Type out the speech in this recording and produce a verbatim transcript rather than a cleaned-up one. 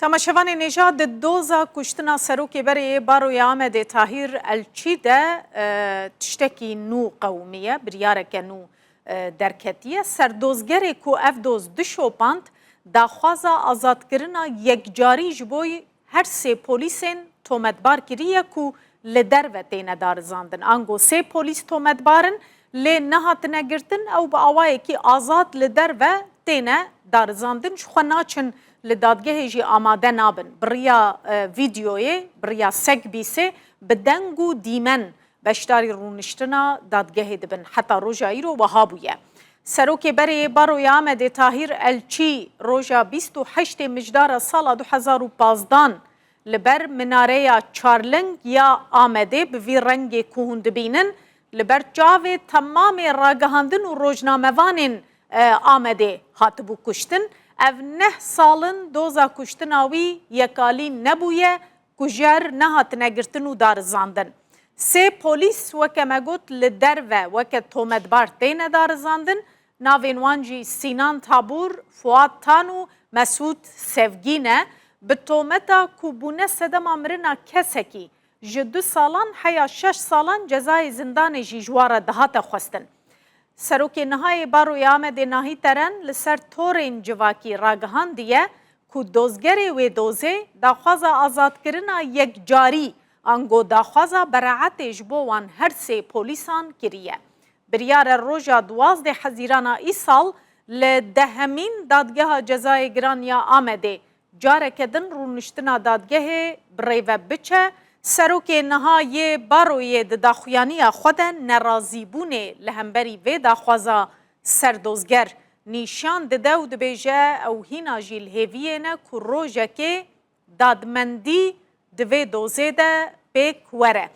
Temaşevanên hêja, di doza kuştina serokê berê yê Baroyê Amedê Tahîr Elçî de, e, tiştekî nû qewimiye, biryareke nû, e, derketiye. Serdozgerê ku ev doz dişopand, daxwaza azadkirina yekcarî ji bo her sê polîsên tometbar kiriye ku li derve têne darizandin. Ango sê polîs tometbar in, lê nehatine girtin, ew bi awayekî azad li derve têne darizandin, ji xwe naçin li dadgehê jî amade nabin. Bi riya, e, vîdeoyê, bi riya Segbîsê bi deng û dîmen beşdarî rûniştina dadgehê dibin. Heta roja îro wiha bûye. Serokê berê yê Baroya Amedê Tahîr Elçî roja bîst û heştê mijdara sala du hezar û pazdan li ber minareya Çarling ya Amedê bi vî rengê ku hûn dibînin, li ber çavê temamê ragihandin û rojnamevanên, e, Amedê hatibû kuştin. Ev neh sal in doza kuştina wî yekalî nebûye, kujer nehatine girtin û darizandin. Sê polîs, weke me got, li derve weke tometbar têne darizandin. Navên wan jî Sînan Tabûr, Fuat Tan û Mesûd Sevgî ne. Bi tometa ku bûne sedema mirina kesekî, ji du salan heya şeş salan cezayê zindanê jî ji wan re dihate xwestin. Serokê niha yê Baroya Amedê Nahî Teren li ser torên civakî ragihandiye ku dozgerê wê dozê daxwaza azadkirina yekcarî, ango daxwaza bereetê ji bo wan her sê polîsan kiriye. Biryar e roja duwazdeh Hezîrana îsal li dehemîn Dadgeha Cezayê Giran ya Amedê careke din rûniştina dadgehê bi rê ve biçe. Serokê niha yê Baroyê di daxuyaniya xwe de nerazîbûnê li hemberî vê daxwaza serdozger nîşan dide û dibêje, ew hîna jî li hêviyê ne ku rojekê dadmendî di vê dozê de pêk were.